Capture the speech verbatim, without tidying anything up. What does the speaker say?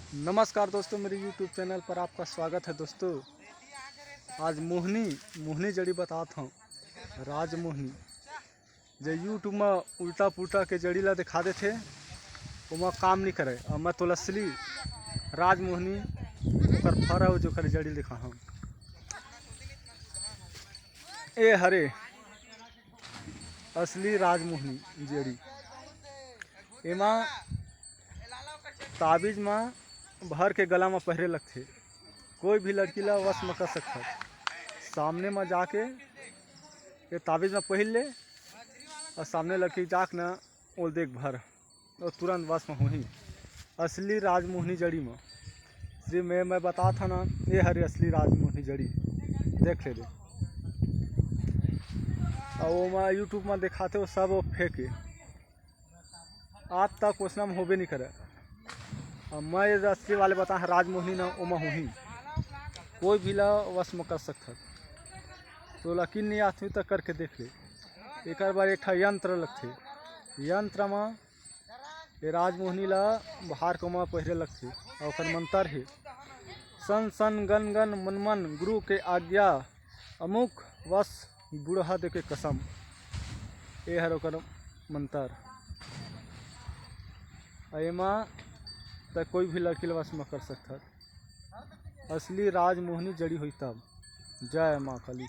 नमस्कार दोस्तों, मेरे YouTube चैनल पर आपका स्वागत है दोस्तों। आज मोहनी मोहनी जड़ी बतात हूँ, राजमोहनी। जे YouTube में उल्टा पुल्टा के जड़ी ला दिखा देथे, ओमा काम नहीं करे। अब मैं तोला असली राजमोहनी ओकर फर अउ जो ओकर जड़ी दिखा हूँ। ए हरे असली राजमोहनी जड़ी। एमा ताबीज म भर के गला म पहिरे लगथे। कोई भी लड़की ला वश म कर सकथस। सामने म जाके ये ताबीज म पहिर ले अउ सामने लड़की जाके न ओल देख भर अउ तुरंत वश म होही। असली राजमोहनी जड़ी म श्री मैं, मैं बतात हँव ना, ये हरे असली राजमोहनी जड़ी। देख ले दे। अउ ओमा YouTube म दिखाथे, वो सब वो फेंके। आज तक ओसना म होबे नहीं करे। अब मैं ये असली वाले बतात हँव, राजमोहनी ना ओमा होही। कोई भी ला वश म कर सकथस। तोला यकीन नहीं आथे त करके देख ले। एकर बर एक ठा यंत्र लगथे। यंत्र म ये राजमोहनी ला बहार के ओमा पहिरे लगथे। अउ ओकर मंतर हे, सन सन गन गन मन मन गुरु के आज्ञा, अमुक वश बुढ़ा दे के कसम। ए हर ओकर मंतर। अउ एमा त कोई भी लड़की ला वश म कर सकथस। असली राजमोहनी जड़ी होही तब। जय माँ काली।